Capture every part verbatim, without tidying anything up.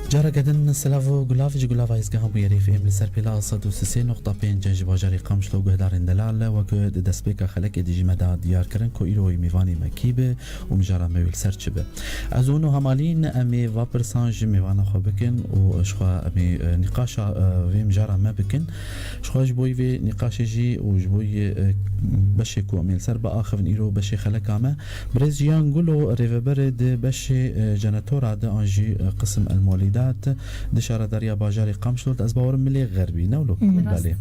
Careke din silav û gulav ji gulava hêzgehan bûyerî F M li ser pêla sed û sê nokta pênc ji bajarê Qamişlo guhdarên delal, wek di destpêka xelekê de jî me da diyar kirin ku îro wî mêvanê me kî be û mijara me wî li ser çi be. Ez û hûn û hemalîn em ê va pirsan ji mêvana xwe bikin û ji xwe em ê, e, nîqaşa, e, vê mijara me bikin. Ji xwe ji bo vê nîqaşê jî û ji bo, e, beşê ku em ê li ser biaxivin îro beşê xeleka me, Birêz Jiyan Gulo rêveberê di beşê, e, jenetora de an jî, e, qisim el-Molîdat di şaredariya bajarê Qamişlo de, ez bawerim milê Xerbî, ne wilo? Hmm. Belê.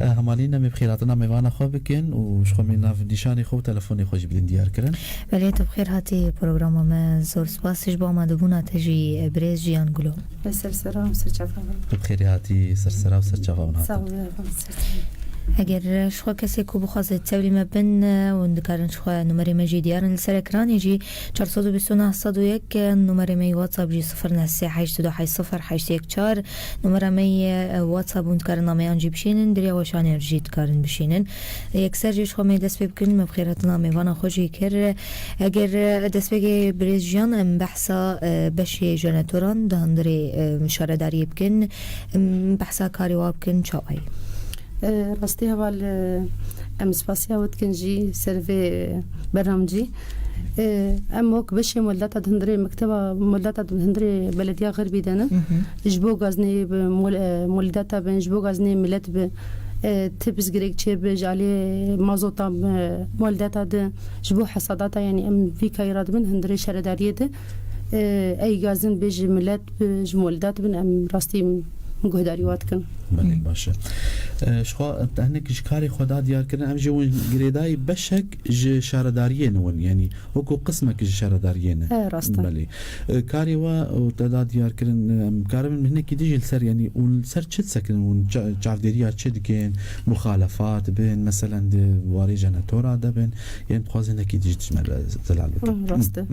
E, hemalîn em ê bi xêrhatina mêvana xwe bikin û ji xwe mê nav nîşanê xwe û telefonê xwe jî bidin diyar kirin. Belê, tu bi xêr hatî programa me. Zor spas ji bo amadebûna te jî, e, birêz Jiyan Gulo. Li ser sera û ser çava min. Tu bi xêrî hatî ser sera û ser çava min hatî. Sağ ol, ser çava. Eger ji xwe kesê ku bixwaze tevlî me bin, e, hûn dikarin ji xwe numerê me jî diyarin li ser ekranê jî, çar sed û bîst û neh sed û yek, e, numerê me yê WhatsApp jî sifir neh sê heşt du heşt sifir heşt yek çar, numera me yê, e, WhatsApp, hûn dikarin nameyan jî bişînin, di riya weşanê jî dikarin bişînin. Yekser jî ji xwe me dest pê bikin, me bi xêrhatina mêvana xwe jî kir. Eger, e, destpêkê birêz Jiyan, em behsa, e, beşê jenetoran di hundirê, e, şaredariyê bikin, em behsa karê wa bikin, çawa ye? E, rastî heval, e, em spasiya we dikin jî ser vê bernamecî. E, em wek beşê Moldata di hundirê mekteba Moldata di hundirê belediya Xerbî de ne. Hı hı. Ji bo gazinê bi mol-, e, Moldata bin, ji bo gazinê milet bi, e, ti pirsgirêk çêbi ji alî mazota bi Moldata de, ji bo hesadata, yanî em vî kayê radibin hundirê şaredariyê de, e, ey gazin bê ji milet bi, ji Moldat bin, em rastî guhdarî wa dikin. Belê, baş e. E, ji xwe, te hinek ji karê xwe da diyar kirin, em jî hûn girêdayî beşek ji şaredariyê ne win, yanî wekî qismek ji şaredariyê ne. E, rast e. Belê. E, karê we û te da diyar kirin, e, em karibin hinekî dijî li ser, yanî hûn li ser çi disekirin, hûn ça-, çavdêriya çi dikin, muxalefat bin, meselen di warê jenetora de bin, Yên dixwazin hinekî dijî dijme re zelal bikin. Hı, rast e. Hı.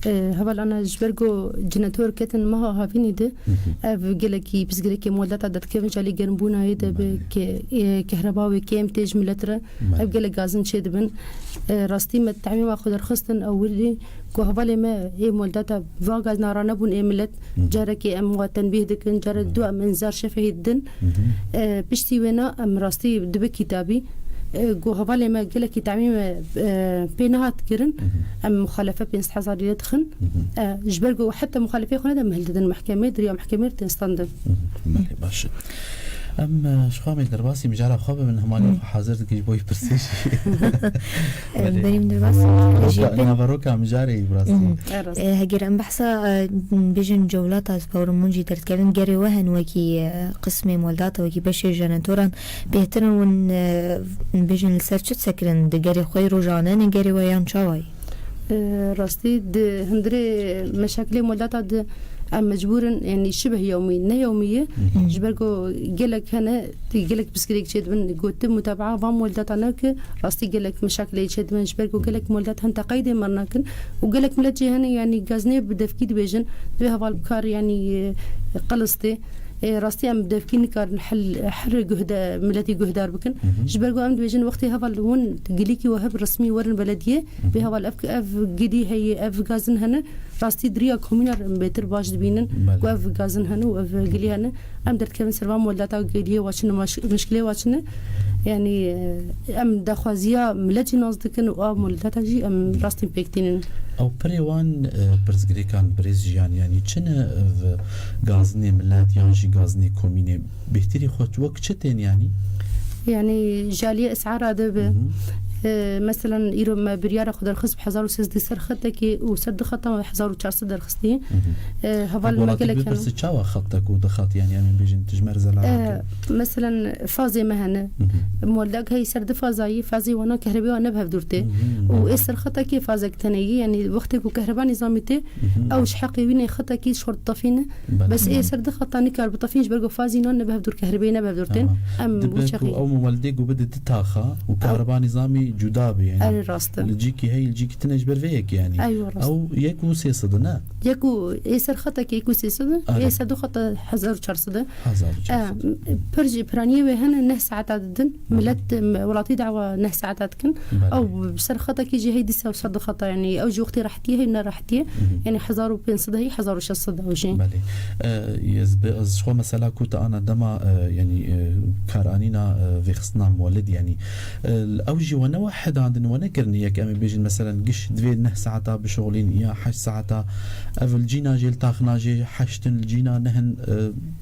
E, heval ana ji ber ku jenetor ketin meha havînê de, hı hı, ev gelekî pirsgirêkê Moldata derdikevin ji alî germbûnayê de bi, belê, ke-, e, kehreba wê kêm tê ji milet re. Belê. Ev gelek gazin çêdibin. E, rastî me temîma xwe derxistin ew wirî ku hevalê me ê Moldata va gazna ranebûn ê milet. Hı hı. Carekê em wa tenbîh dikin, care, hı, du em înzar şefehî didin. Hı hı. E, piştî wêna em rastî dibe kîtabî. E, ku hevalê me gelekî temî me, e, pê nehat kirin, hı hı, em muxalefe pênc sed hezarî lê dixin. Hı hı. E, ji ber ku heta muxalefeyê xwe nede em hildidin mehkemê, di riya mehkemê tên standin. Hı hı. Belê, baş e. Em, e, ji xwe em ê derbasî mijara xwe bibin, hemalî, hı, xwe hazir dikin ji bo wî pirsê jî. Em, belê, berîm derbas. Naveroka, jî bin, naveroka mijarê yî bi rastî. Hı hı. E, rast. E, heger em behsa, e, bêjin cewlata, ez bawerim hûn jî derdikevin, gerê we hen wekî, e, qismê Moldata, wekî beşê jenetoran, bêhtir in hûn, e, bêjin li ser çi disekirin? Di gerê xwe yê rojane ne gerê we yan çawa ye? E, rastî di hundirê meşakilê Moldata de em mecbûr in, yanî şibeh yewmî, ne yewmî ye. Hı hı. Ji ber ku gelek hene, gelek pirsgirêk çêdibin, gotin mutabaa van Moldata ne ki rastî gelek meşakilê çêdibin, ji ber ku gelek Moldat hin teqeydê me nakin û gelek milet jî hene, yanî gazinê bi devkî dibêjin, divê heval bikar, yanî, e, qilistê. E, rastî em bi devkî nikarin hel, her guhde-, miletî guhdar bikin. Hı hı. Ji ber ku em dibêjin wextê heval hûn gilîkî we heb resmî werin belediyê, hı hı, bê heval ev, ev gilî heye, ev gazin hene, rastî di riya komînar em bêtir baş dibînin, belê, ku ev gazin hene û ev gilî hene. Em derdikevin ser van Moldata giliyê wa çi ne, maş-, mişkilê wa çi ne. Yanî, e, em daxwaziya milet jî nas dikin û a Moldata jî em rastî pêk tînin. Ew pirê wan, e, pirsgirêkan birêz Jiyan, yanî çi ne ev gazinê milet yan jî gazinê komînê? Bêhtirî xwe wek çi tên yanî? Yanî ji aliyê esara de be. Hı hı. E, meselen îro me biryara xwe derxist bi hezar û sêzdeh ser xetekê û ser du xeta me hezar û çar sed derxistî. Hı hı. E, heval me gelek hene. Bipirse çawa xetek û du xet, yanî em ê bêjin tu ji me re zelal, e, kir? Meselen fazê me hene. Hı hı. Moldak heyî ser du fazayî, fazê wana kehrebê wan ne bi hev dûr tê. Hı hı. Û ê ser xetekê fazek tenê yî, yanî wextê ku kehreba nîzamî tê, hı hı, ew ji heqê wî nê xetekî ji xwe ditefîne. Belê. Bes ê ser du xeta nikar bitefîn ji ber ku fazî nan ne bi hev dûr, kehribê ne bi hev dûr tên. Tamam. Em dibe wî ku çaxî ew mumaldê ku bide di taxa û, ew, kehreba nîzamî cuda be, yani. Erê rast e. Li cîkî hey, li cîkî tine ji ber vê yekê, yani. Eyo, rast. Ew yek û sê sed e, ne? Yek û ê ser xeta ki yek û sê sed e, Erê. Ê ser du xeta hezar û çar sed e. Hezar û çar sed. Em, pir jî piraniyê wê hene neh saeta didin. Millet, em, welatî dawa neh saeta dikin. Belê. Ew bi ser xeta ki jî hey dîsa ser du xeta, yani ew jî wextî rehtiyê hey ne rehtiyê. Yani hezar û pênc sed hey, hezar û şeş sed ew jî. Belê. E, ez bi, ez xwe mesela ku te ana dema, e, yani, e, karanîna, e, vêxistina molid, yani, e, ew jî we ne wahidandin, we nekirin yek, em ê bêjin, meselen, giş divê neh saeta bişoxlîn ya heşt saeta, ev li cîna jê, li taxna jê heştin, li cîna nehin, e,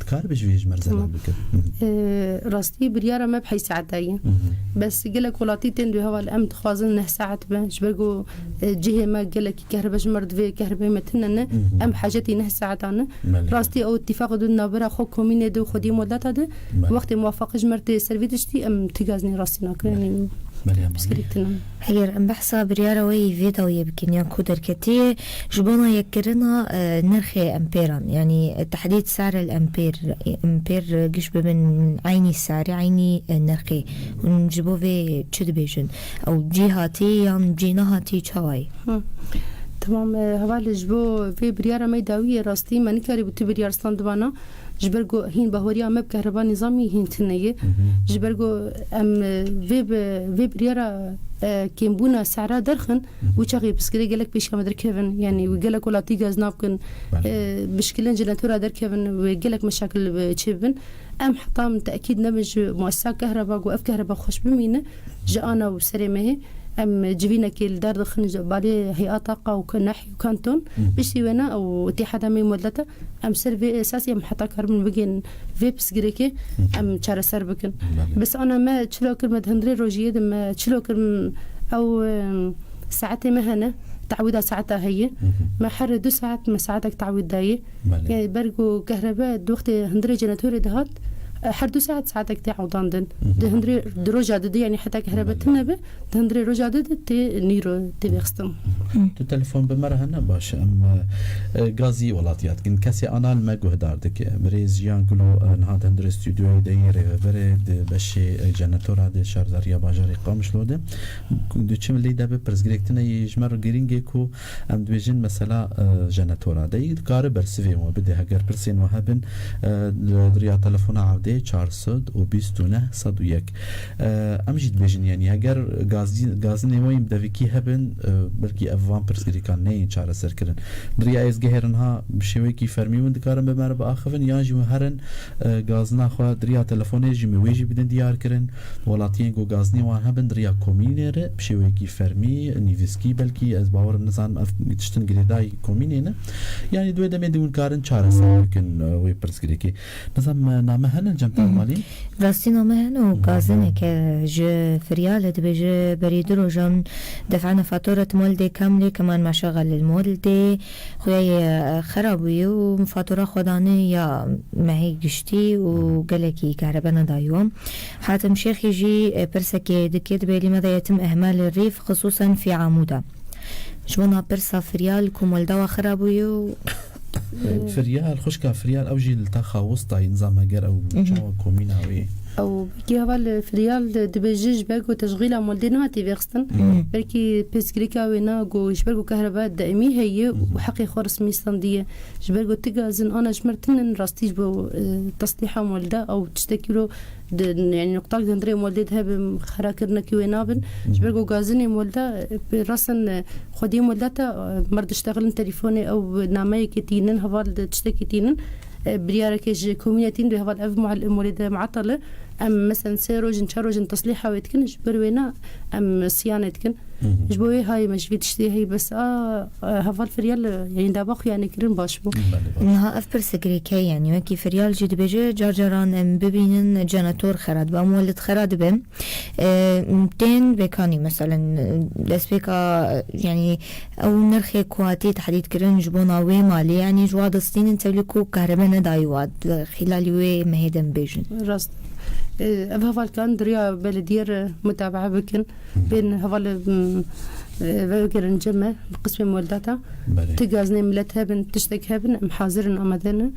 dikaribe ji vê ji mer zelal Tamam. bike. Hı hı. E, rastî biryara me bi heşt saeta ye. Hı hı. Bes gelek welatî tên dû heval em dixwazin neh saet be. Ji ber ku, e, cihê me gelekî kehribe ji mir divê, kehribeyê me tune ne. Hı hı. Em hecetî neh saetan e. Belê. Rastî ew îtîfaq dû navbera xwe komînê de û xwediyê moleta de. Belê. Wextê muwafaqî ji mir tê ser vî tiştî em ti gazî rastî nakin. Belê. Yanî Belê, em pirsgirêk tune. Heger em behsa biryara wê yî vê dawiyê bikin ya ku derketiye ji bona yekkirina, e, nirxê empêran, yanî, e, tehdîd ser el empêr, empêr giş bibin eynî serê, eynî, e, nirxê. Hûn ji bo vê çi dibêjin? Ew cî hatî yan cî nehatî, çawa ye? Hı. Tamam, e, heval ji bo vê biryara me dawiyê rastî me nikarîbû tu biryar standibana. Ji ber ku hîn bahweriya me bi kehreba nîzamî hîn tune ye. Ji ber ku em, e, vê bi, vê biryara, e, kêmbûna sehra derxin, wî çaxê pirsgirêk gelek pêşiya me derkevin. Yanî wî gelek welatî gaz nabkin, Belê. e, bişkilên jenetora derkevin, wê gelek meşakil, e, çêbin. Em heta min tekîd nebin ji muessesa kehreba ku ev kehreba xweş bimîne, ji ana û serê mehê. Em civînekê li dar dixin ji balê heyata qa û ke-, nehî û kanton. Piştî wêna û îtîhada me modlete, em ser vê esasî em heta karibin bigên vê pirsgirêkê, em çareser bikin. Belê. Bes ana me çilo kir, me di hundirê rojiyê de me çilo kir, em, ew, em, saetê me hene, tawîda saeta heye. Me her du saet me saetek tawîd dayê. Belê. Yani ber ku kehrebe di wextê hundirê jenetorê dihat, e, her du saet saetek tê ewdandin. Di hundirê, di roja dide, yani heta kehrebe tune be, di hundirê roja dide tê nîro tê vêxistin. Tu telefon bi me re hene, baş. Em, e, gazî welatiya dikin. Kesê ana li me guhdar dike. Birêz Jiyan Gulo, e, niha di hundirê stûdyoyê de yê rêveberê di beşê, e, jenetora de şarzariya bajarê Qamişlo de. Diçim lê de bi pirsgirêk tine yê ji me re girîng e ku em dibêjin mesela, e, jenetora de yî dikare bersivê we bide. Heger pirsên we hebin, e, li, di riya telefona erdê çar sed û bîst û neh sed û yek. E, em jî dibêjin, yani heger gazî-, gazinê we yên bi devikî hebin, e, belkî ev van pirsgirêkan neyên çareserkirin. Di riya êzgehê re niha bi şêweyekî fermî hûn dikarin bi me re biaxivin, yan jî hûn herin, e, gazina xwe di riya telefonê jî me wê jî bidin diyar kirin. Welatiyên ku gazinê wan hebin di riya komînê re bi şêweyekî fermî, nivîskî belkî, ez bawerim nizanim ev tiştin girêdayî komînê ne. Yanî di wê demê de hûn karin çareser bikin, e, wê pirsgirêkê. Nizanim, e, name hene li cem te malî? Rastî name hene û gazineke ji Firyal e, dibêje berî du rojan دفعنا فاتورة مولدي كاملة كمان ما شغل المولدي. Xuya ye xera bûye û fatura xwe dane ya mehê giştî û gelekî kehrebe nedayî wan. Hatim Şêxî jî, e, pirsekê dike, dibê lê me de yetim ehmal rîf, xisûsen fî amûda. Ji bona pirsa Firyal ku molda wa xera bûye û Firyal, xwişka Firyal, ew jî li taxa wista yî, nizam heger ew çawa komîna wê. Ew belkî heval Firyal dibêje ji ber ku teşxîla moldê nehatî vêxistin. Belkî pirsgirêka wê na ku ji ber ku kehreba daîmî heye û heqê xwe resmî standiye. Ji ber ku ti gazin ana ji mir tinin rastî ji bo, e, teslîha molde ew tiştekî ro di, yani nuqtak di hundirê moldê de hebin xerakirinekî wê nabin. Ji ber ku gazinê molde, e, bi rasen, e, xwediyê molde te, e, mir diştexilin telîfonê ew nameyekê tînin, heval di tiştekî tînin. E, biryareke ji komînê tîn dê heval ev mual-, molê de muatal e. Em mesela sê rojin, çar rojin teslîha wê dikin, ji ber wê na em siyanê dikin. Ji bo wê hayê me ji vê tiştê heyî bes a, e, heval Firyal, e, yani daba xwe yani kirin baş bû. Belê, baş. Niha ev pirsek rêke, yani wekî Firyal jî dibêje, car caran em bibînin jenetor xera dibe, em welid xera dibe. E, tên bekanî, meselen, e, destpêka, e, yani ew nirxê ku hatî tehdîd kirin ji bona wê malê, yani ji wa distînin tevlî ku kahrebe nedayî wa, di xîlalî wê mehê de em bêjin. Rast. E, ev hevalkan di riya belediyê re mutabaa bikin. Bên heval, m, e, vegerin cem me, bi qismê muweldata. Belê. Ti gazinê milet hebin, tiştek hebin, em hazir in, amade ne.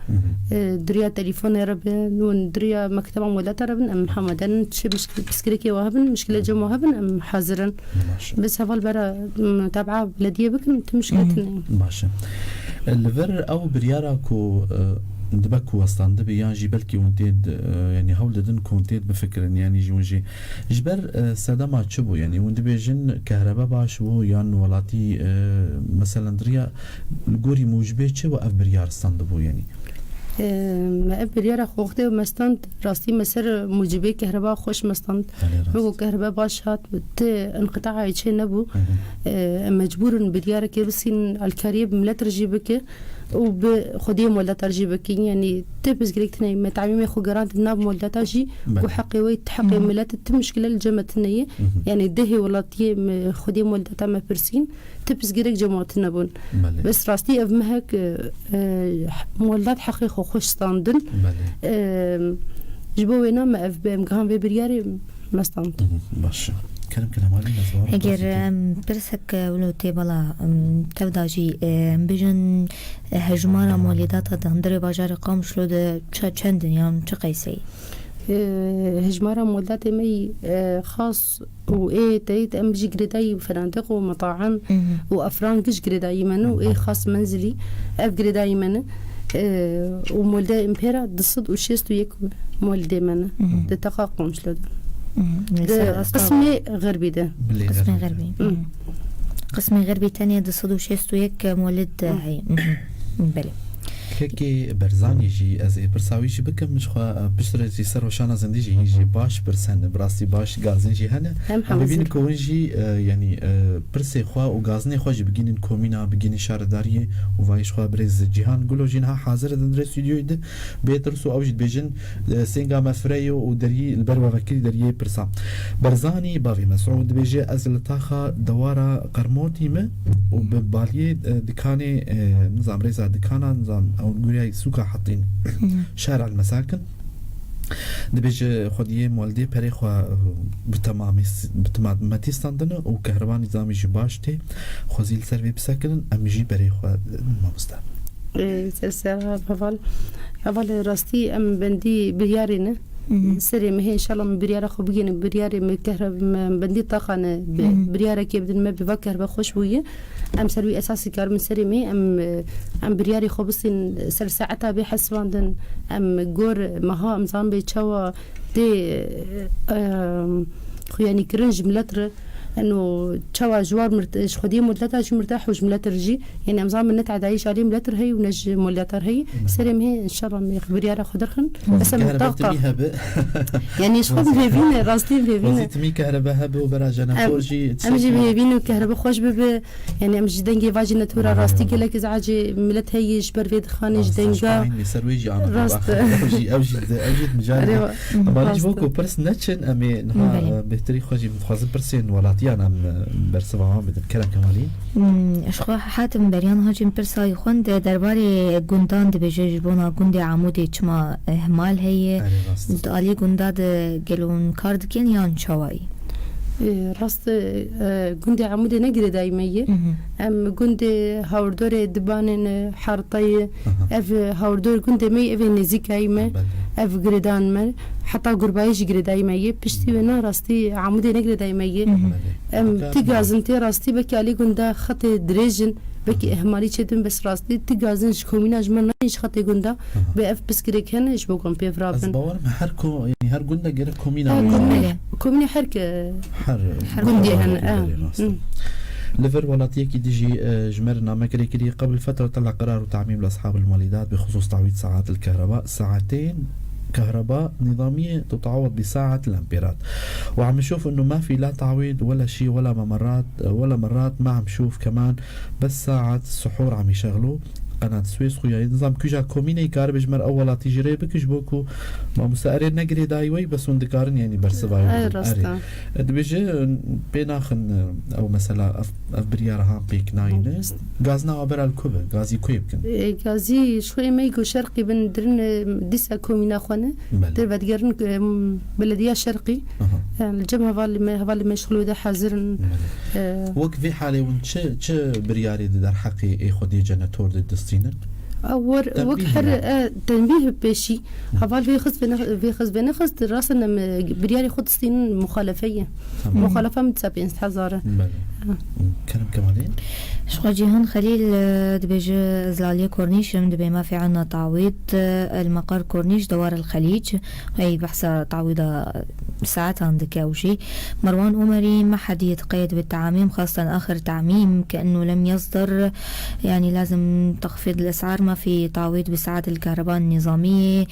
E, di riya telefonê re bin, û di riya mekteba muweldata re bin, em amade ne. Çi mişkil-, pirsgirêkê we hebin, mişkilê cem we hebin, em hazir in. Baş e. Bes heval bera, m, mutabaa belediyê bikin, ti mişkile tune ye. Baş e. E, li vir ew biryara ku, e, dibe ku westandibe yan jî belkî hûn tê di, e, yanî hewl didin ku hûn tê bifikirin, yanî jî hûn jî ji ber, e, sedema çi bû? Yanî hûn dibêjin kehrebe baş bû yan welatî, e, meselen di riya li gorî mûcibê çi bû ev biryar standibû yanî? E, me ev biryara xwe wextê me stand, rastî me ser mûcibê kehreba xweş me stand. Belê, rast. Weko kehrebe baş hat, ti inqitayê çê nebû. Hı hı. E, em mecbûr in biryarekê bisînin, alkariyê bi milet re jî bike û bi xwediyê muweldata re jî bikin. Yanî ti pirsgirêk tune ye, me tamîmê xwe gerand di nav muweldata jî, belê, ku heqê wê, ti heqê, hı hı, milet, ti mişkile li cem me tune ye. Hı hı. Yanî dehê welatiyê me xwediyê muweldata me pirsîn, ti pirsgirêk cem we tune bûn. Belê. Bes rastî ev mehek, e, e, muweldat heqê xwe xweş standin. Belê. E, ji bo wêna me ev, em gihan vê biryarê me stand. Hı hı, baş e. Kerem Kemalî, ez bawer Eger, baş e. Em, pirsek, e, wilo tê bala, em, tev da jî, e, em bijin, e, hejmara muweledata di hundirê bajarê Qamişlo de çe-, çend in yan çi qeyseyî? E, hejmara muweledatê me yî, e, xas û ê teyîd em jî girêdayî fenadiq û metaen, mhm, û efran giş girêdayî me ne û ê xas menzilî ev girêdayî me ne. E, û molde em pê re du sed û şêst û yek moldê me ne. Mhm. Di teqa Qamişlo de. Mhm. Di ser asta qismê xerbî de. Bilê Qismê xerbî. Xerbî. Hı. Mhm. Qismê xerbî tenê du sed û şêst û yek molid, hı, heye. Mhm. Belê. Kekê Berzanî jî ez ê pirsa wî jî bikim, ji xwe, e, piştre jî ser weşana zindî jî hîn jî baş pirs hene, bi rastî baş gazin jî hene. Em bibînin hemzir. Ku hûn jî, e, yanî, e, pirsê xwe û gazinê xwe jî bigînin komîna, bigînin şaredariyê û vayî ji xwe birêz Cîhan Gulo jî niha hazir e di hundirê stûdyoyê de. Bê tirs û ew jî dibêjin, e, sênga me fireh ye û deriyê, li ber we vekirî deriyê pirsa. Berzanî bavê Mesûd dibêje, ez li taxa dewara Qermotî me û bi baliyê, e, dikanê, e, nizam rêza dikana, nizam ew guriyayî sûka hetîn. Mhm. Şara li mesakin. Dibêje xwediyê moldê perê xwe, e, bi temamî s-, bi temametî standine û kehriba nîzamî jî baş tê. Xwezî li ser vê bisekinin, em jî berê xwe, e, mamoste. Ê, ser serra heval. Heval, rastî em bendî biryarê ne. Mhm. Serê me hê, înşallah me biryara xwe bigihînin, biryarê me kehre-, me bendî taxa ne, bi-, mhm, biryarekê bidin me, bi va kehre xweş bûye. Em ser wî esasî karibin serê me, em, em biryarê xwe bisîn ser saeta bê hesibandin, em gor meha em zan bê çawa tê, e, em, xuyanî kirin ji milet re. Eno çawa ji war mirt-, ji xwediyê mileta jî mirtah û ji milet re jî. Yanî em zanin ne tedayî ji alî milet re heye û ne ji mileta re heye. Serê me hê, înşallah me biryara xwe derxin. Bes em kerebe taqa. Timî hebe. Yanî ji xwe bihêvîne, rastî bihêvîne. Wezî timî kerebe hebe û bera jene xor jî. Em jî bihêvîn û kerebe xweş bibe. Yanî em ji dengê vajîne tora rastî gelek izecê milet heye ji ber vê dixanê ji denga. Ser wê jî ana. Rast. Ew jî, ew jî, ew jî mijarê. Erê wa. Ama ji bo ku pirs neçin, em ê niha, belê, e, bêhtirî xwe jî dixwazin pirsên welatiyan em, e, bersiva wan bidin. Kerem Kemalî. Hmm, ji xwe hatim beriyan hacîm pirsa xwend derbarê gundan dibêje ji bona gundê Amûdê çima ihmal heye. Erê rast. Di alî gunda de gelo hûn kar dikin yan çawayî? E, rast, e, gundê Amûdê ne girêdayî me ye. Mhm. Em gundê Hawrdorê dibanên, e, Hertayê, aha, ev, e, Hawrdor gundê me ye, ev ê nêzîkayî me, belê, ev girêdan me. Heta Gurbayê jî girêdayî me ye. Piştî wê na rastî Amûdê ne girêdayî me ye. Mhm. Belê. Em ti gazin tê rastî, belkî alî gunda xetê dirêj in, belkî ihmalî çêdin, bes rastî ti gazin ji komîna ji me nayên ji xetê gunda. Aha. Bi ev pirsgirêk hene ji bo ku em pê virabin. Ez bawer me her ko-, yanî her gund de gerek komîna. Ha, komîne, belê, komîne her ke-, her gundê hene, belê, ha, rast. Hı. Li vir welatiyekî dijî, e, ji me re name kirê kirî, قبل فترة طلع قرار تعميم لأصحاب المولدات بخصوص تعويض ساعات الكهرباء، ساعتين كهرباء نظامية تتعوض بساعة الأمبيرات. وعم نشوف إنه ما في لا تعويض ولا شي ولا ممرات، ولا مرات ما عم شوف كمان، بس ساعة السحور عم يشغلوا. Qenat Swês xuya ye. Nizam kîja komîneyî karibe ji me re ew welatî jî rê bike ji bo ku mamoste erê ne girêdayî wê, bes hûn dikarin, yanî bersiva wê bidin. Erê. Dibêje, pê naxin, ew mesela, ev, ev biryara han pêk nayîne. Gazina we bera li ku be? Gazî ku yê bikin? E, gazî ji xwe ê me yê ku şerqî bin dirin, e, dîsa komîna xwe ne. Belê. Dir vedigerin, e, belediya şerqî. Aha. E, li cem hevalê me, hevalê me ji xwe li wê de hazir in. Belê. E, Wek vê halê hûn çi, çi biryarê di derheqê ê xwediyê jenetor de distînin? Ew wek her, e, tenbîh pêşî. Heval vê xist, vê nexist, rast in, em, e, biryarê xwe distînin muxalefe ye. Tamam. Muxalefe min disa pênc hezar e. Belê. Kerem Kemalî. Ji xwe Cîhan Xelîl, e, dibêje, ez li aliyê Kornîş im, dibê mafê ena tawîd, e, el meqar Kornîş dewar el Xelîc, ey behsa tawîda saetan dike ew jî. Merwan Omerî, ما حد يتقيد بالتعاميم، خاصة آخر تعميم كأنه لم يصدر، يعني لازم تخفيض الأسعار، ما في تعويض بسعة الكهرباء النظامية،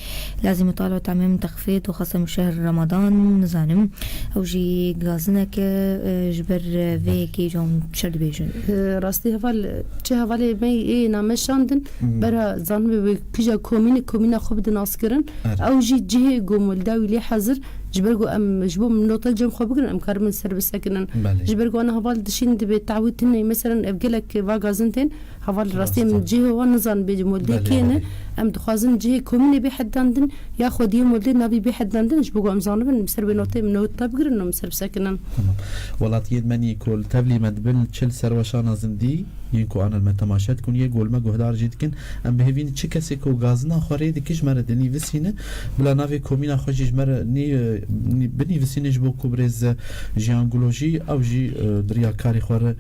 لازم يطالعوا تعميم تخفيض وخاصة من شهر رمضان، nizanim. Ew jî gazinek e, e, ji ber, e, vê yekê jî hûn çi dibêjin? E, rastî heval, çi hevalê me ê name şandin, bera zanibê wê kîja komînê, komîna xwe bidin naskirin. Erê. Ew jî cihê ku molda wî lê hazir, ji ber ku em ji bo nota cem xwe bigirin, em karibin ser bisekinin. Belê. Ji ber ku ana heval dişîn dibê tawî tune, meselen ev gelek va gazin tên, heval rastî em cihê wan nizan bê moldê kê ne. Belê, belê. Em dixwazin cihê komînê bê heddandin, ya xwediyê moldê navî bê heddandin, ji bo ku em zanibin, em ser wê notê em nota bigirin û em ser bisekinin. Tamam. Welatiyên me nî ku li tevlî me dibin, çil serweşana zindî, yên ku ana li me temaşe dikin, yê ku li me guhdar jî dikin, em bi hêvî ne çi kesê ku gazina xwe rê dike ji me re dinîvisîne, bila navê komîna xwe jî ji me re nî-, nî-, binîvisîne ji bo ku birêz Jiyan Gulo jî, ew jî, e, di riya karê xwe re,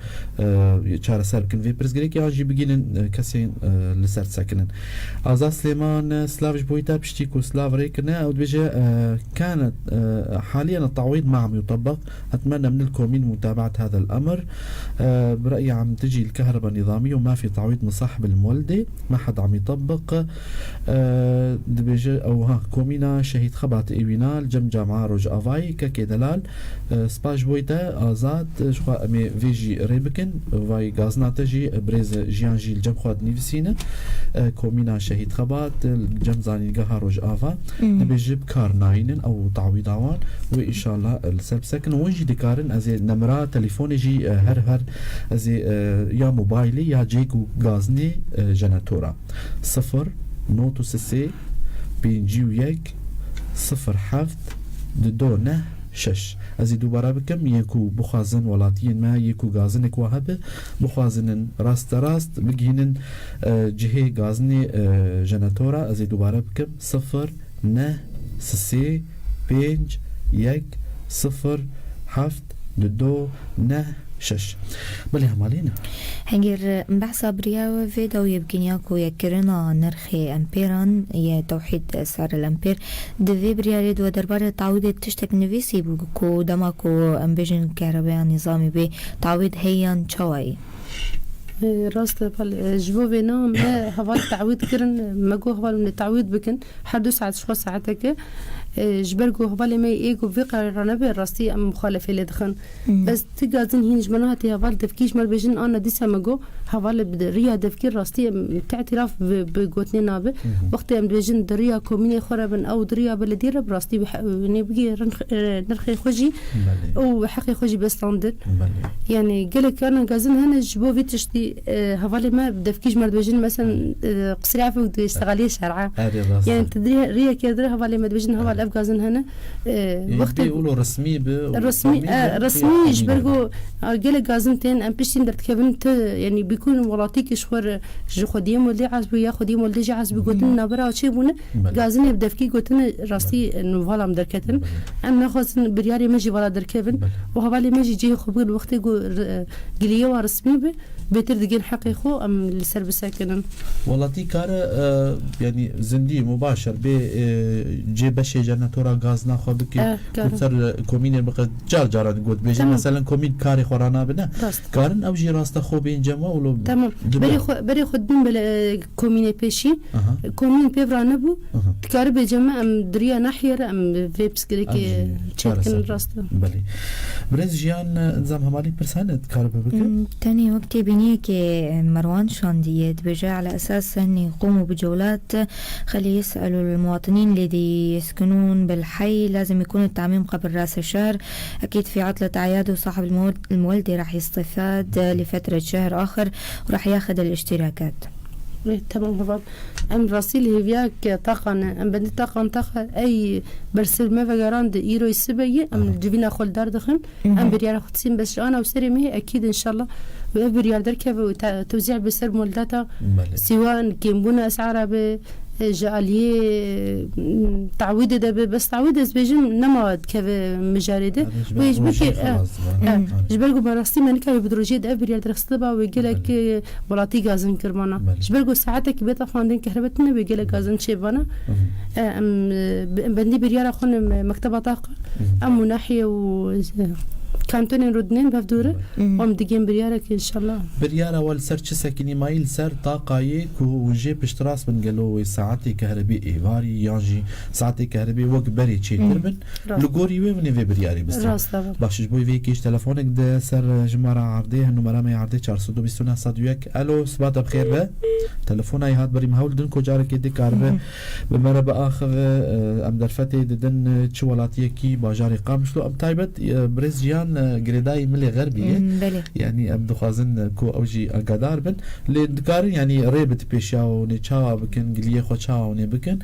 e, çareser bikin vê pirsgirêkê, an jî bigihînin, e, kesên, e, li ser disekinin. Azad Silêman, e, silav ji bo te, piştî ku silav rê kirine, ew dibêje, e, كانت، e, حاليا التعويض ما عم يطبق، أتمنى من الكومين متابعة هذا الأمر. E, برأيي عم تجي الكهرباء نظامية وما في تعويض من صاحب المولدة، ما حد عم يطبق. E, dibêje ew, ha, komîna Şehîd Xebat ê wîna li cem Camia Rojavayê, kekê delal, e, spas ji bo te, Azad, ji xwe em ê vê jî rê bikin. Vay gazina te jî, e, birêz Jiyan jî li cem xwe dinivîsîne. E, komîna Şehîd Xebat, e, li cem Zanîngeha Rojava, dibêje bi kar nayînin ew tawîda wan. Wê înşallah, e, li ser bisekin. Hûn jî dikarin, ez ê nemira telefonê jî, e, her, her, ez ê, e, ya mobaylê ya cihê ku gazinê, e, jenetora. Sifir, not û sisê, pêncî û yek, sifir heft, du do neh şeş. Ez ê dubare bikim, yên ku bixwazin welatiyên me, yê ku gazinek wa hebe, bixwazinin rasterast bigihînin, e, cihê gazinê, e, jenetora, ez ê dubare bikim, sifir, neh, sisê, pênc, yek, sifir, heft, du do, neh, şeş. Belê hemalî ne. Hingêr behsa biriya wê vê dawiyê bikin ya ku yekkirina nirxê empêran ye tewhîd ser el empêr. Di vê biryarê de we derbarê tawîdê tiştek nivîsî bû ku dema ku em bêjin kehrebeya nîzamî bê tawîd heye yan çawa ye? E, rast e, bal, e, ji bo vê na me heval tawîd kirin, me got heval hûn ê tawîd bikin. Her du saet ji xwe saeteke, e, ji ber ku hevalê me ê ku vê qerara nebe, rastî em muxalefê lê dixin. Hmm. Bes ti gazin hîn ji me nehatî heval devkî ji me re bêjin, ana dîsa me got, heval bi riya devkî rastî em îtîraf bi, bi gotinê nabe. Mhm. Wextê em dibêjin di riya komînê xwe re bin, ew di riya belediyê re bi rastî bi he-, nê bigê rin-, e, nirxê xwe jî Belê. û heqê xwe jî bestandin. Belê. Yani gelek ana gazin hene ji bo vî tiştî, e, hevalê me bi devkî ji me re dibêjin, meselen, Belê. e, qisirê efû dibê ştegaliyê şer'a. Erê rast. Yani tu dirê riya kê dirê hevalê me dibêjin, heval Erê. ev gazin hene. E, Ê, wextê bê wilo resmî bi, û resmî, komî e, be, resmî ê ji ber komî ku, a, gelek gazin tên, em piştîn derdikevin tu, yani bikûn welatî ki ji xwe re, ji xwediyê moldê ez bû, ya xwediyê moldê jî ez bû, gotin nabera çê bûne, Belê. gazinê bi devkî gotine rastî, Belê. e, nu vala em derketin. Belê. Em nexwazin biryarê me jî vala derkevin. Belê. Û hevalê me jî cihê xwe bigin wextê ku re-, giliyê wa resmî be, bêtir digên heqê xwe em li ser bisekinin. Welatî kare, e, yani zindî, mubaşer bê, e, cê beşê jenetora gazna xwe bike, Eh, û karin. ser, e, komînên bike, car caran got bêjin, Tamam. meselen komîn karê xwe ranabine. Rast. Karin ew jî raste xwe bên cem we û lo Tamam. dibe. Berê xwe, berê xwe dibin bele, e, komînê pêşî. Aha. Komîn pêv ra nebû. Aha. Dikare bêje me em diriya nahiyê re em vê pirsgirêkê Em jî çêdikin çareser rast e. Belê. Birêz Jiyan, e, nizam hemalî pirsa hene dikare bibe bike? Hmm, tenê wek têbîniyekê Merwan şandiye, dibêje, على أساس أني يقوموا بجولات خلي يسألوا المواطنين الذي يسكنون بالحي، لازم يكون التعميم قبل رأس الشهر. أكيد في عطلة أعياد وصاحب المول-، المولدي راح يستفاد لفترة شهر آخر وراح ياخذ الاشتراكات. Ê, temam heval. Em rastî li hêviya ke taxa ne. Em bendî taxan taxa ey bersiv me vegeran di îroyê sibe yê. Em Aha. civîna xwe li dar dixin. Mhm. Em biryara xwe disîn bes ji ana û serê mehê ekîd înşallah. Û ev biryar derkeve û te-, tewzî be ser moldata Belê. sîwan, kêmbûna esara be, e, ji aliyê, m, tawîdê de be. Bes tawîd ez bêjim nema dikeve mijarê de. Yanî ji Wê ber ji ber rojê ke, e, xelas dibe. e, Yanî. ji ber ku me rastî me nikare bi rojê de ev biryar derxiste ba wê gelek, Belê. e, welatî gazin kir mana. Belê. Ji ber ku saetekî bêta xwendin kehrebe tune wê gelek gazin çêbana. Mhm. E, em, e, bi-, em bendî biryara xwe ne me-, mekteba taqa. Mhm. Em û nahiyê û, e, kantonên rûdinên bev dûre. Mhm. Em digên biryarek înşallah. Biryara we li ser çi sekinî mayî, li ser taqayê ku hûn jê piştrast bin, gelo wê saetê kehrebê êvarî yan jî saetê kehrebê wek berê çêtir Mhm. bin? Rast. Li gorî wê hûn ê vê biryarê bisin. Rast e. Baş, ji bo vê yekê ji telefonek di ser jimara erdê, numara me ya erdê çar sed û bîst û neh sed û yek. Elo, siba te bi xêr be. Telefona yê hat berî me hewl din ku carekê dikaribe Mhm. bi me re biaxive. E, em derfetê didin, e, çi welatiyekî bajarê Qamişlo. Em taybet, e, birêz Jiyan, e, girêdayî milê xerbî ye. Hmm, belê. Yanî em dixwazin, e, ku ew jî agadar bin. Lê dikarin, yanî rê bidin pêşiya wan ê çawa bikin, giliyê xwe çawa wan ê bikin.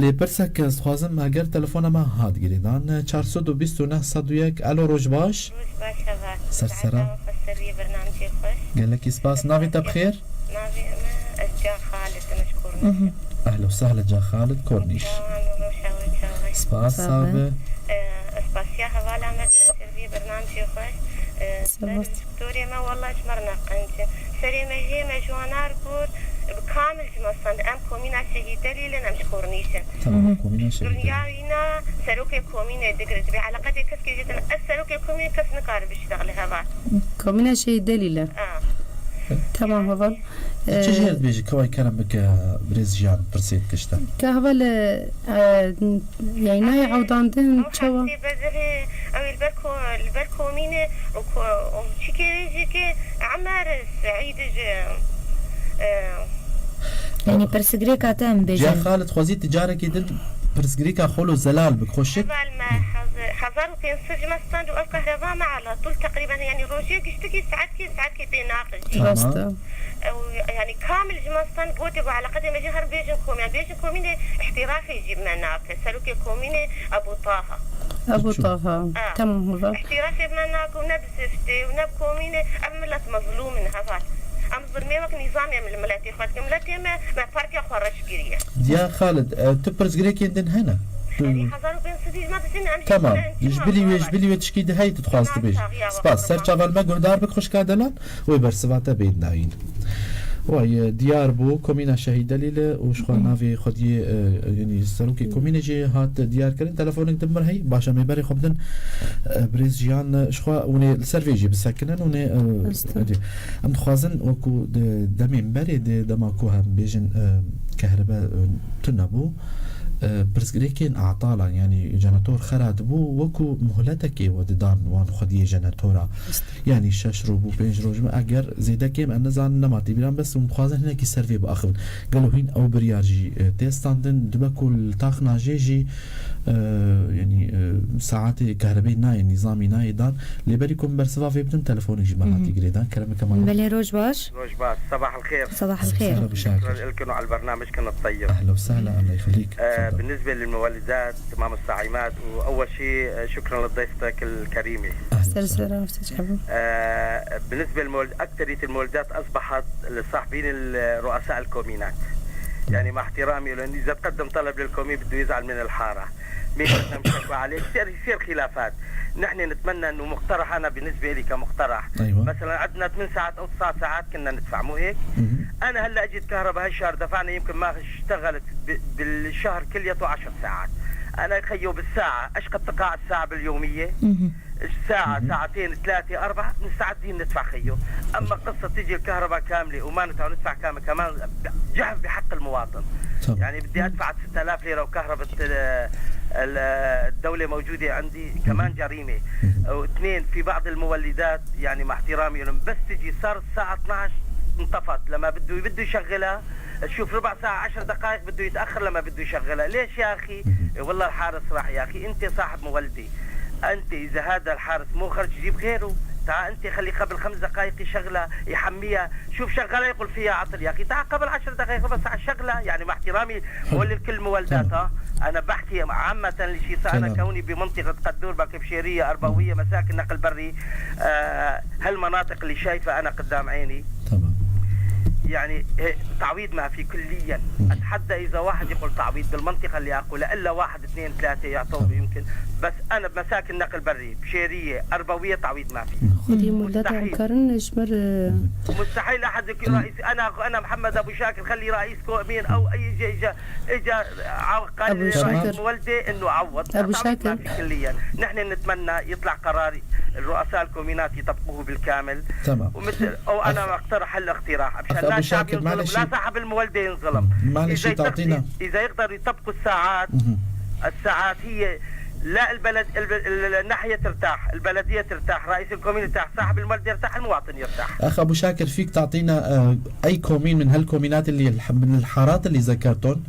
Lê pirsek ez dixwazim, eger telefona me hat girêdan, çar sed û bîst û neh sed û yek. Elo, roj baş. Roj baş, heval. Ser sera. Saeta xwe ser vê bernamecê xweş. Gelekî spas. Navê te bi xêr? Navê me ez Ca Xalid, em ji Kornîş. Mhm. Ehlen û sehlen Ca Xalid, Kornîş. Çawan û rewşa we çawa ye? Spas, Sağ sax be. be. Ee, ez spasiya hevala me ser vê bernamecê xweş. Ee, Sağ ol. Doktorê me, wela ji me re ne qenc in. Serê me hê me ji wan ar got, bi kamil ji me stend. Em komîna Şehîd Delîl in, em ji Kornîş in. Tamam, Hı hı. komîna Şehîd Delîl. Dinya wîna serokê komînê digire. Dibê eleqetê keskê jê tune. Ez serokê komînê, kes nikare biştexile heval. Komîna Şehîd Delîl e. A. Tamam, heval. Çi Ee, jê dibêjî, keway kerem bike, birêz Jiyan pirsê dikişte. Ka heval, e, e, Yanî nayê ewdandin Ew çawa? Hesî bezirê, ew ê li ber ko-, li ber komînê û ko-, û çikê wê jî ki Emer Seîd ji, e, Yanî pirsgirêka te em Ciya bêjin. Xalid, xwezî tu carekî din pirsgirêka xwe lo zelal bik, xweşik. Heval me hez-, hezar û pênc sed ji me stend û ev kehreba me ala tûl teqrîben, yanî rojê giştikî saetkê, saetkê pê naqijî. Tamam. Rast e. Ew, yanî kamil ji me stend gotê ku eleqetê me jî herin bêjin komîn. Bêjin komînê îhtirafê jî me nake. Serokê komînê Ebû Taha. Ebû Taha. Ha. Tamam, heval. Îhtirafê me nake û ne bi ziftê û ne bi komînê. Ev milet mezlûm in, heval. Em zilmê wek nîzamê em li miletê xwe dikin. Miletê me, me partiya xwe reş kiriye. Diya Xalid, e, tu pirsgirêkên din hene? Tu Yanî hezar û pênc sed ji me dizîn, em jî Tamam. Ji bilî wê, ji bilî wê tişkî di heyî tu dixwaz tu bêjî. Spas. Ser çaval me guhdar bik xwişka delal. Wê bersiva te bên dayîn. Way, e, diyar bû, komîna Şehîd Delîl e û ji xwe navê xwediyê, e, yanî serokê komînê jî hat diyar kirin. Telefonek din mir heyî, baş em ê berê xwe bidin, e, birêz Jiyan, e, ji xwe hûn ê li ser vê jî bisekinin, hûn ê, e, Rast e. edî. Em dixwazin wekû di demên berê de, dema ku em bêjin, e, kehribe, e, tune bû, e, pirsgirêkên atalan, yanî jenetor xera dibû, wekû muhletekê we didan wan xwediyê jenetora. Rast. Yanî şeş roj bû, pênc roj bû, eger zêde kêm, em nizanin, nema tê bîran, bes hûn dixwazin hinekî ser vê biaxivin. Gelo hîn ew biryar jî, e, tê standin, dibe ku li taxna jê jî, e, yanî, e, saetê kehrebê nayê, nîzamî nayê dan, lê berî ku min bersiva vê bidim, telefonê jî me Hı hı. hatî girêdan. Kerem bike mala. Belê, roj baş. Roj baş, sabah el xêr. Sabah el xêr. Şukran ilkin û el bernamijkin el tayyib. Ehlen û sehlen, Allah yixlîk. E, Tefadal. Binisbe lil muwelidat, Tamam, الصاعمات، وأول شيء، آه، شكرًا لضيفتك الكريمة. أهلًا وسهلًا. سلسلة مفتاح. آه، بالنسبة للمولد-، أكترية المولدات أصبحت لصاحبين ال-، رؤساء الكومينات. يعني، مع احترامي لهم، إذا تقدم طلب للكومين بده يزعل من الحارة. مين بدنا نشكوى عليه؟ يصير، يصير خلافات. نحن نتمنى إنه مقترح، أنا بالنسبة لي كمقترح، أيوة. مثلًا عندنا ثمان ساعات أو تسع ساعات كنا ندفع، مو هيك؟ مهم. أنا هلأ أجت كهرباء هالشهر دفعنا يمكن ما اشتغلت ب-، بالشهر كليته عشر ساعات. أنا خيو بالساعة، إيش قد تقع الساعة باليومية؟ الساعة، ساعتين، ثلاثة، أربعة، مستعدين ندفع خيو. أما قصة تجي الكهرباء كاملة وما ندفع، ندفع كامل، كمان جحف بحق المواطن. يعني بدي أدفع ستة آلاف ليرة وكهرباء ال-، ال-، الدولة موجودة عندي، كمان جريمة. واثنين، في بعض المولدات، يعني مع احترامي لهم، بس تجي صار الساعة اثناعش انطفت، لما بده، بده يشغلها، شوف، ربع ساعة، عشر دقائق بده يتأخر لما بده يشغلها. ليش يا أخي؟ إيه والله الحارس راح. يا أخي، أنت صاحب مولدة، أنت إذا هذا الحارس مو خرج، جيب غيره. تعال أنت خلي قبل خمس دقائق يشغلها، يحميها. شوف شغلها، يقول فيها عطل. يا أخي، تعال قبل عشر دقائق، ربع ساعة، شغلها. يعني مع احترامي، مو لكل مولداتها، أنا بحكي عامة لشي ساعة. أنا كوني بمنطقة قدور، باكي بشيرية، أربوية، مساكن، نقل بري، آه، هالمناطق اللي شايفة أنا قدام عيني. تمام. يعني، إيه، تعويض ما في كليًا. أتحدى إذا واحد يقول تعويض بالمنطقة اللي أقولها، إلا واحد، اثنين، ثلاثة يعطوه يمكن. بس أنا بمساكن نقل بري، بشيرية، أربوية، تعويض ما في. خودی مولدات مستحيل. هەمکارن ژمر، ئە، مستحيل أحد يك-، رئيس، أنا، أنا محمد أبو شاكر، خلي رئيس كومين أو أي شيء إجا، إجا ع-، قال أبو شاكر. مولدة إنه عوض. أبو تعويض ما شاكر. في كليًا. نحن نتمنى يطلع قرار الرؤساء الكومينات يطبقوه بالكامل. تمام. ومثل، أو أنا أخ-، أقترح هالاقتراح، مشان أخ لا أبو شاكر، الشعب ينظلم، معلش. لا صاحب المولدة ينظلم. معلش، إذا يطبق-، تعطينا. إذا يقدروا يطبقوا الساعات، الساعات هي لا البلد، الب-، ال-، الناحية ترتاح، البلدية ترتاح، رئيس الكومين يرتاح، صاحب المولدة يرتاح، المواطن يرتاح. أخ أبو شاكر، فيك تعطينا، آه، أي كومين من هالكومينات اللي الح-، من الحارات اللي ذكرتهم؟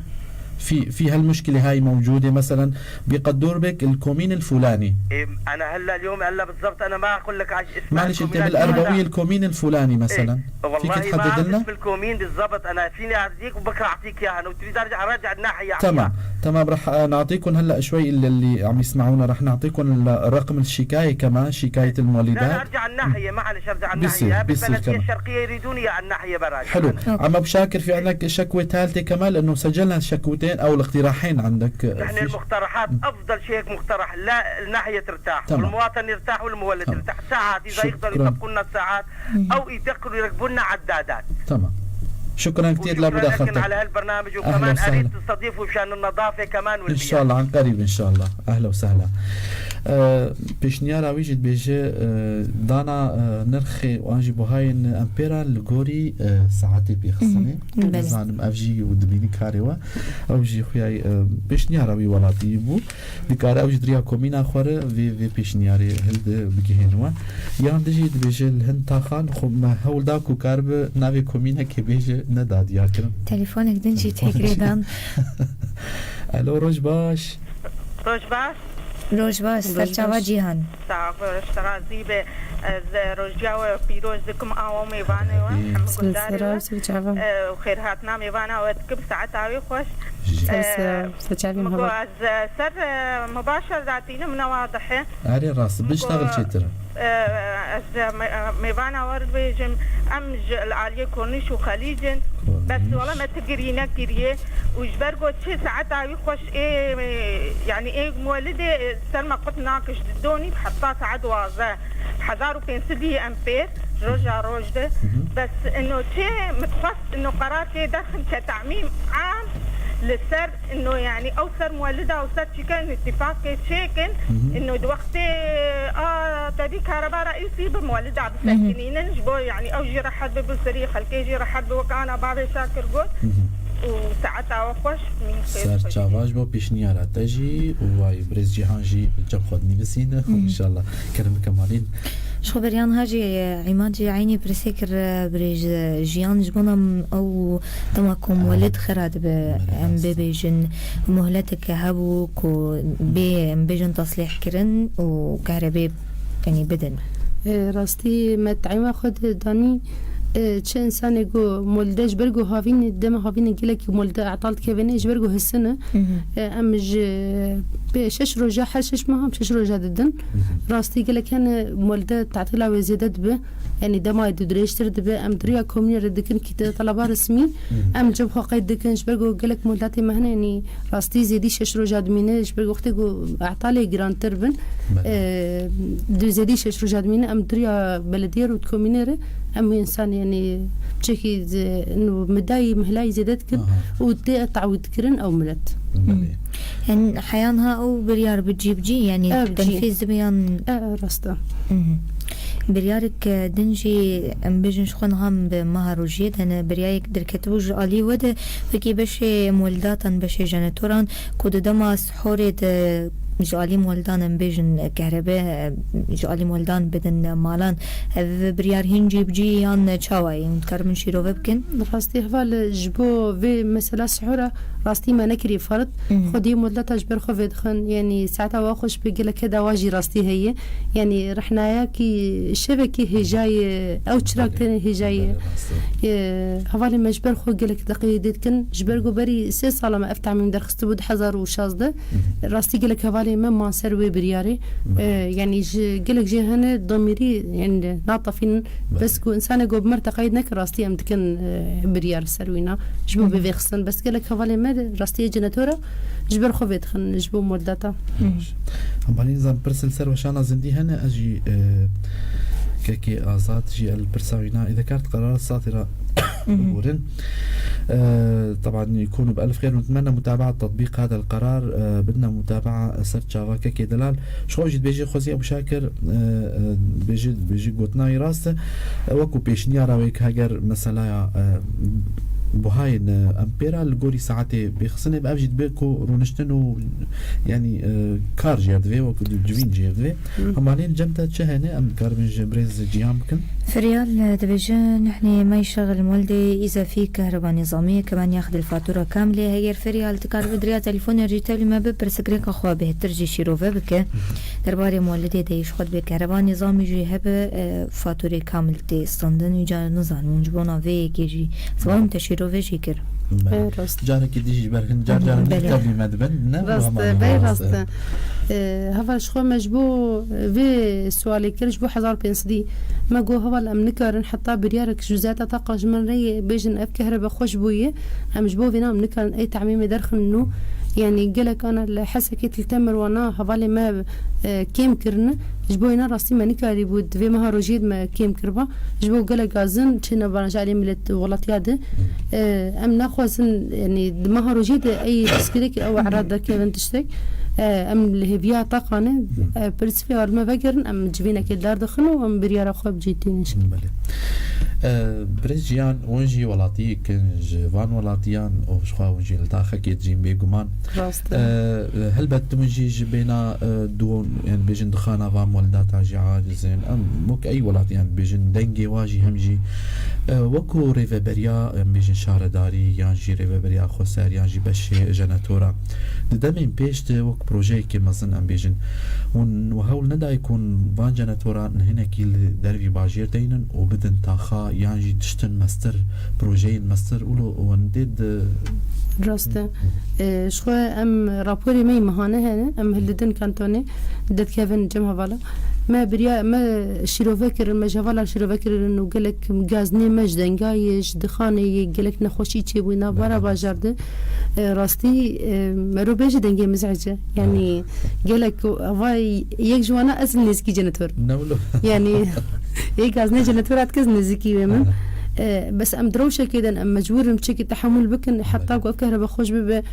في، في هالمشكلة هاي موجودة، مثلًا بقدور بك الكومين الفلاني. إيه، أنا هلأ اليوم، هلأ بالضبط أنا ما أقول لك عج-، اسم معلش، أنت الكومينات بالأربوية هذا. الكومين الفلاني مثلًا. إيه، والله فيك ما تحدد أعرف لنا؟ اسم الكومين بالضبط، أنا فيني أديك وبكرة أعطيك إياها، أنا تريد أرجع، أراجع الناحية. تمام، تمام، رح، آه، نعطيكم هلأ شوي اللي، اللي عم يسمعونا، رح نعطيكم ال-، رقم الشكاية كمان، شكاية لا، المولدات. أرجع الناحية، معلش، أرجع الناحية. بيصير، يا بيصير بالبلدية كمان. الشرقية يريدوني على الناحية براجع. حلو. عم أبو شاكر، في عندك شكوى ثالثة كمان، لأنه سجلنا شكوتين أو الاقتراحين عندك، آه، نحن في ش- المقترحات، أفضل شيء هيك مقترح، لا الناحية ترتاح، تمام. والمواطن يرتاح والمولد تمام. يرتاح. ساعات، إذا يقدروا شكرًا. يطبقوا لنا الساعات، أو يدخلوا، يركبوا لنا عدادات. تمام. شكرًا كتير وشكرًا لكن لمداخلتك. على هالبرنامج، أهلًا وكمان وسهلًا. أريد تستضيفوا مشان النظافة كمان إن شاء والمياه. الله، عن قريب إن شاء الله. أهلا وسهلا. Ee, pêşniyara wî jî dibêje, ee, dana, ee, nirxê wan jî buhayên empêra li gorî, ee, saetê pê xistine. Mhm. Belê. Nizanim ev jî û dibînî karê we. Ew jî xuya, ee, pêşniyara wî welatî bû. Dikare ew ji diriya komîna xwe re vê, vê pêşniyarê hilde bigihêne we. Yan dijî dibêje li hin taxan xwe me hewl da ku karibe navê komînekê bêje ne da diyar kirin. Telefonek din jî Telefonek têkilê jî. dan. Alo, roj baş. Roj baş. Roj baş, Roj serçava baş. Cîhan. Sağ ol, roj te razî be. Ez rojiya we pîroz dikim, awa û mêvanê we, Amin. hemû Ser guhdarê we. Ser çava. E, û xêrhatina mêvana we dikim, saeta wê xweş. Ser, E, ser, ser çavê min min got, heba. Ez, e, ser, e, mubaşer datînim, ne wadih e. Erê rast, Min biştexil got, çêtir. e, ez, e, me-, e, mêvana we dibêjim, em ji li aliyê Kornîş û Xelîc in. Kornîş. Bes wele me ti girî nekiriye. Û ji ber got çi saeta wî xweş ê, e, yanî ê muwelidê, e, ser me qut nake ji didonî bi heta saet duwazdeh. Hezar û pênc sedî em pêr, roja roj de. Hı hı. Bes ino çi min dixwest, ino qerar tê derxin ke tamîm am li ser, ino yanî ew ser muwelida û ser çîka ino îtîfaqê çêkin, Hı hı. ino di wextê, a, tevî kareba reîsî bi muwelida Hı hı. bisekinînin, ji bo yanî ew jî rehet bi, bi serî xelkê jî rehet bi, wek ana bavê Şakir got. Hı hı. Û saeta we xweş, mîn xêr Ser xweş. Çava ji bo pêşniyara te jî û wayî birêz Cîhan jî cem xwe dinivîsîne. Hı hı. Înşallah. Kerem bike malîn. Ji xwe beriyan ha jî, e, Îmad jî eynî pirsê kir, e, birêj, e, jiyan ji bona em ew dema ku Aha. muwelid xera dibe, Belê em rast. bibêjin muhleteke hebû ku bê, em bêjin teslîh kirin û karebê, yanî bidin. E, rastî me te'yîma xwe de danî, e, çi insanê ku muwelide ji ber ku havîn, dema havînê gelekî muwelide etal dikevin, ji ber ku hisin e, Hı hı. e, em ji pê şeş roja, her şeş meha em şeş roja didin. Hı hı. Rastî gelek hene muwelide tatîla wê zêde dibe. Yanî dema wê dirêjtir dibe, em di riya komînê re dikin kîte taleba resmî. Hı. Em li cem xwe qeyd dikin, ji ber ku gelek muhletê me hene, yanî rastî zêdî şeş roja dimîne, ji ber ku wextê ku etalê girantir bin, Belê. e, di zêdî şeş roja dimîne, em di riya belediyê re û di komînê re, em wê însanê, yanî çekî ze-, nû midayî, mihlayî zêde dikin Aha. û tê tawîd kirin ew milet. Belê. Hı. Hen heyan ha ew biryar bi cî bi cî, yanî Ev cî. tenfîz dibe yan E, e, rast e. Mhm. Biryarek, e, din jî em bêjin ji xwe niha em bi meha rojiyê de ne, biryarek derketibû ji alî we de wekî beşê moldatan, beşê jenetoran ku di dema sihorê de ji alî moldan em bêjin, e, kehrebe, e, ji alî moldan bidin, e, malan. Ev biryar hîn cî bi cî yan çawa ye? Hûn dikarin min şîrove bikin? Rastî heval ji bo vê mesela sihora rastî me nekirî fard. Mhm. Xwedî moldata ji ber xwe vedixin, yanî saeta wa xweş bi gelek heda wa jî rastî heye. Yanî rehnayakî şevekî hêjayê, ew çirak tenê hêjayê. Belê, rast e. Ee, hevalê me ji ber xwe gelek deqeyê dê dikin. Ji ber ku berî sê sala me ev tamîm derxistibû du hezar û şazdeh. Mhm. Rastî gelek hevalê me man ser wê biryarê. Belê. Ee, yanî ji gelek jê hene damîrî, yanî natefînin. Belê. Bes ku însanê ku bi mir teqeyîd neke rastî em dikin, e, biryar ser wîna. Ji bo Hı hı. bivêxistin. Bes gelek hevalê me rastiyê jenetora ji ber xwe vedixin ji bo moldata. Hı. Baş. Em banî nizam pirs li ser weşana zindî hene, ez jî, e, kekê Azad jî el pirsa wîna ê dekart qerar satê ra Hı hı. biborin. E, taban يكونوا بألف خير ونتمنى متابعة تطبيق هذا القرار. E, بدنا متابعة ser çava kekê delal. Ji xwe jî dibêjî Xwezî Ebû Şakir, e, e, dibêjî, dibêjî gotina wî rast e. E, wekû pêşniyara wê ki heger meselaya, e, buhayên, e, em pê re li gorî saetê bêxistinê bi ev jî dibe ku rûniştin û, yanî, e, kar jê divê, wekû di-, civîn jê divê. Hı. Hemalên cem te çi hene, em dikaribin ji birêz Cihan bikin? Feryal, e, dibêje, "Nihnê me yî şexil moldê îzafî kehreba nîzamî ye ke me niyax dil fatura kamilê." Heger Feryal dikaribe diriya telefonê jî tevlî me bi, pirsikrêka xwe bêhtir jî şîrove bike. Derbarê moldê de yî ji xwe dibê kehreba nîzamî jî hebe, e, faturê kamil tê standin. Îca nizanim hûn ji bona vê yekê jî ziwanim te şîrove jî kir. Belê. E, rast. Carekî dî jî ji ber hin car Hı hı, caran belê. Tevlî me dibin, ne? Rast e, Hema belê rast rast e. e. E, heval ji xwe me ji bo vê sualê kir, ji bo hezar pênc sedî. Me got, heval, em nikarin heta biryarek ji wezareta taqa ji min re yê bêjin ev kehrebe xweş bûye. Em ji bo vêna em nikarin ey temîmê derxin nû. Yanî gelek ana li Hesekê til temirwana hevalê me, e, kêm kirine. Ji bo êna rastî me nikarîbû di vê meha rojiyê de me kêm kiriba. Ji bo gelek gazin çêne baranja alî millet welatiya de. E, em naxwazin, yanî di meha rojiyê de ey pirsgirêk ew erad derkevin tiştek. E, em li hêviya taqane, e, pirsî vê me vegerin, em civînekê derdixin û em biryara xwe bi cî tînin. Belê. E, Birêz Cihan, hûn jî welatiyek in ji van welatiyan û ji xwe hûn jî li taxekê dijîn bêguman. Rast e. E, helbet hûn jî ji bêna, e, duwan, yani bêjin dixana van moldata jî aciz in. Em wek ey welatî, yani bêjin dengê wa jî hem jî, e, wekû rêveberiya, em bêjin şaredarî yan jî rêveberiya xweser yan jî beşê jenetora. Di demên pêş de wek projeyekê mezin em bêjin. Hûn hewl nedayê ku hûn van jenetoran hinekî li dervî bajêr deynin û bidin taxa yan jî tiştin mestir, projeyên mestir û li wendê di Rast e. E, ji xwe em raporê me yî mehane hene, em hildidin kantonê, dedikevin cem hevala. Me biriya, me şîrove kirin, me ji hevala şîrove kirin û gelek gaznê me ji denga yê, ji dixanê yê, gelek nexweşî çêbûyî navbera Belê. bajar de. E, rastî, e, merov bêje dengê mizece. Yanî Ha. gelek ava yek ji wana ez li nêzîkî jenetor. Ne wilo. Yanî yek gaznê jenetora dike ez nêzîkî wê min. Ha. E, bes em di rewşekê de ne, em mecbûr in çekî tehemûl bikin, heta Belê. ku ev kehrebe xweş bibe.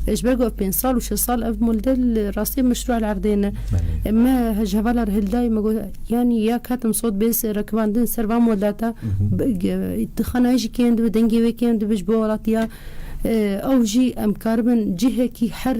E, ji ber ku ev pênc sal û şeş sal ev moldel rastî meşrû li erdê ne. Belê. E, me ji hevala re hildayî, me got, yanî ya katim sot bê se-, rekibandin ser van moldata, Mhm. bi-, ge-, dixana jî kêm dibe, dengê wê kêm dibe ji bo welatiya. E, ew jî em karibin cihekî her,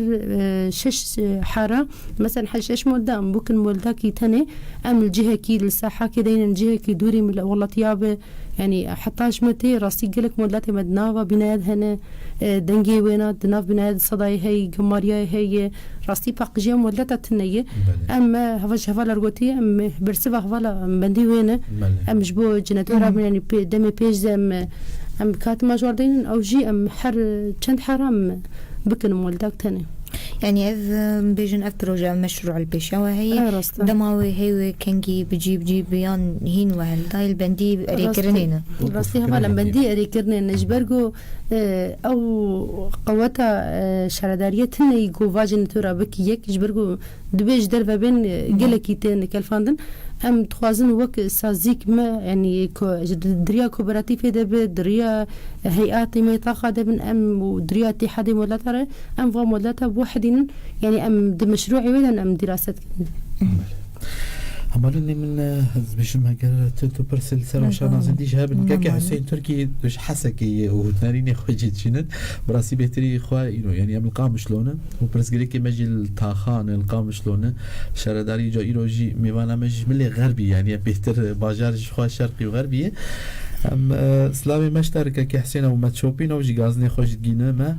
e, şeş, e, hara, mesela her şeş molda em bikin moldakî tenê, em li cihekî li sahakê deynin, cihekî dûrî mil-, welatiya be. Yanî heta ji me tê rastî gelek moldatê me di nava bînaya de hene, e, dengê wêna di nav bînaya de sedayê heye, gemariyayê heye. Rastî paqijiya moldata tune ye. Belê. Em, e, heva ji hevalar gotiye, em, e, bersiva hevala, em bendî wê ne. Belê. Em ji bo jenetora Hı hı. bin, yanî pê-, demê pêş de em, e, em katima ji war deynin, ew jî em her, e, çend hera em bikin moldak tenê. Yanî ev, e, bêjin ev proje, ev meşrû li pêşiya we heye. E, rast e. Dema wê heye wê kengî bi cî bi cî bi yan hîn we hildayê li bendî erêkirinê ne. Rastî. Rastî heval em bendî erêkirinê ne. Ji ber ku, e, ew qeweta, e, şaredariyê tune yî ku va jenetora bikî yek, ji ber ku dibê ji derve bên, e, Hı. gelekî tên kelfandin. Em dixwazin wek sazîk me, yanî ku ji di-, di riya kooperatîfê de be, di riya heyatê me taxa de bin, em û di riya îtîhadê modleta re, em va modleta biwehidînin, yanî em di meşrûê wê de em dîraset kirin. Hevalên min, e, ez dibêjim, heger tu, tu pirsê li ser weşana zindî jî hebin, kekê Hüseyin Türkî ji Hesekê ye û nerînê xwe jî dişînin. Bi rastî bêhtirî xwe îro, yanî em li Qamişlo ne û pirsgirêkê me jî li Taxan e, li Qamişlo ne. Şaredarî ca îro jî mêvana me ji milê xerbî, yanî em bêhtir bajar ji xwe şerqî û xerbî ye. Em, e, silavê me ji te re kekê Hüseyin û me çopîne û jî gazinê xwe jî digîne me.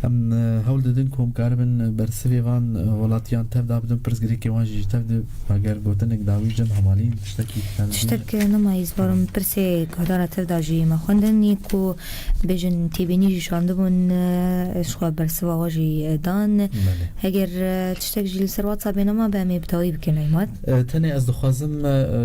Em, e, hewl didin ku em karibin bersivê van, e, welatiyan tev da bidin, pirsgirêkê wan jî ji tev de, eger gotinek dawî cem hevalîn tiştekî. Tiştek, e, nema, ez barim pirsê guhdara tev da jî me xwendin, yê ku bêjin têbînî jî şandibûn, e, ji xwe bersiva we jî, e, dan. Belê. Eger, e, tiştek jî li ser WhatsAppê nema be, em ê bi dawî bikin, Eymat. E, tenê ez dixwazim, e, e,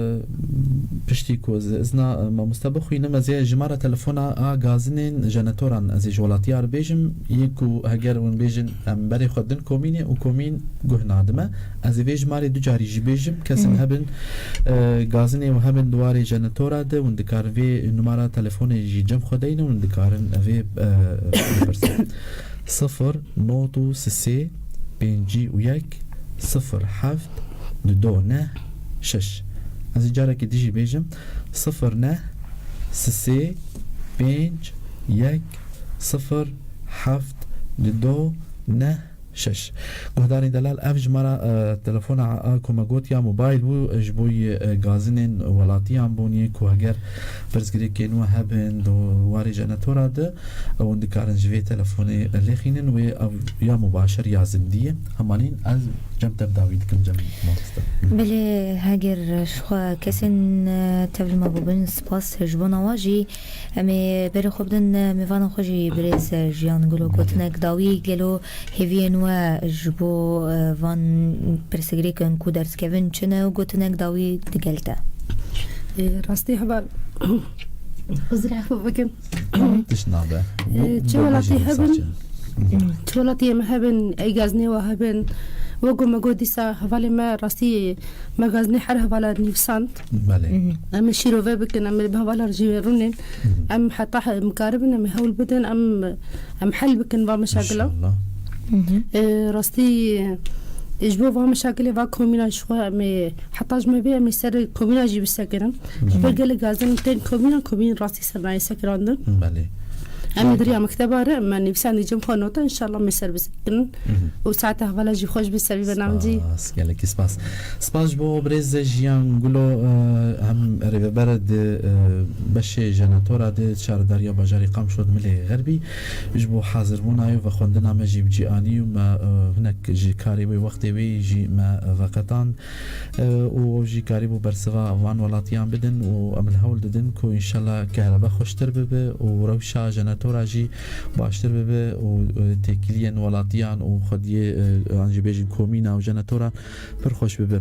piştî ku ez izna, e, mamoste bixwînim, ez ê jimara telefona a gazinên jenetoran ez ê ji welatiya re bêjim, yê ku heger hûn bêjin em berê xwe din komînê û komîn guh nadime. Ez ê vê jimarê du carî jî bêjim, kesên hebin, e, gazinê û hebin di warê jenetora de, hûn dikarin vê numara telefonê jî cem xwe deynin, hûn dikarin vê, e, bipirsin. Sifir not û sisê pêncî û yek sifir heft du do neh şeş. Ez ê carekê dijî bêjim, sifir neh sisê pênc yek sifir heft du do neh şeş. Guhdarên delal, ev jimara, e, telefona, e, ku me got ya mobayl bû, e, ji bo yê, e, gazinên welatiyan bûn, yê ku heger pirsgirêkên we hebin, di warê jenetora de, hûn dikarin ji vê telefonê lêxînin, wê ev ya mubaşer ya zindî ye. Hemalîn ez cem te bi dawî dikim, cem mamoste. Belê, heger ji xwe kesên, e, tev li me bûbin, spas ji bona we jî. Em ê berê xwe bidin, e, mêvana xwe jî birêz, e, Jiyan Gulo. Belê. Gotinek dawî, gelo hêviyên we ji bo, e, van pirsgirêkên ku derdikevin çi ne û gotinek dawî digel te? E, rastî heval. Uzre. Bikin. Tişt nabe. E, çi welatî hebin, çi welatiyê me hebin, ey gazinê we hebin. Wek ku me got dîsa, hevalê me rastî me gazinê her hevala nivîsand. Belê. Em ê şîrove bikin, em ê bi hevala re jî rûnên. Em heta he-, em karibin, em ê hewl bidin, em, em hel bikin va meşakila. Înşallah. E, rastî, e, ji bo va meşakilê va komîna ji xwe em ê heta ji me bê em ê ser komîna jî bisekirin. Ji ber gelek gazinên tên komîna, komîn rastî ser nayê sekirandin. Belê. Em ê di riya mekteba re, me nivîsandî cem xwe nota, înşallah em ê ser bisekirin. Û saeta hevala jî xweş be ser vî bernamecî. Spas, gelekî spas. Spas ji bo birêz Jiyan Gulo, e, em rêveber di, e, beşê jenatora de şaredariya bajarê Qamişlo di Milê Xerbî ji bo hazirbûna wê vexwendina me jî bi cî anî û me, e, hinek ji karê wê, wextê wê jî me veqetand, e, û ew jî karîbû bersiva van welatiyan bidin û em li hewl didin ku înşallah kehrebe xweştir bibe û rewşa jenatora jî baştir bibe û, e, têkiliyên welatiyan û xwediyê, e, an jî bêjin komîna û jenatora pir xweş bibe.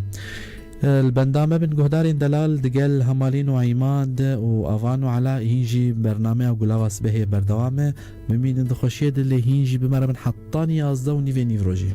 Li benda me bin guhdarên delal, digel Hemalîn û Îmad û Avan û Ela hîn jî bernameya Gulava Sibehê berdewam e. Bimînin di xweşiyê de, lê hîn jî bi me re bin hetanî yazdeh û nîvê nîvrojî.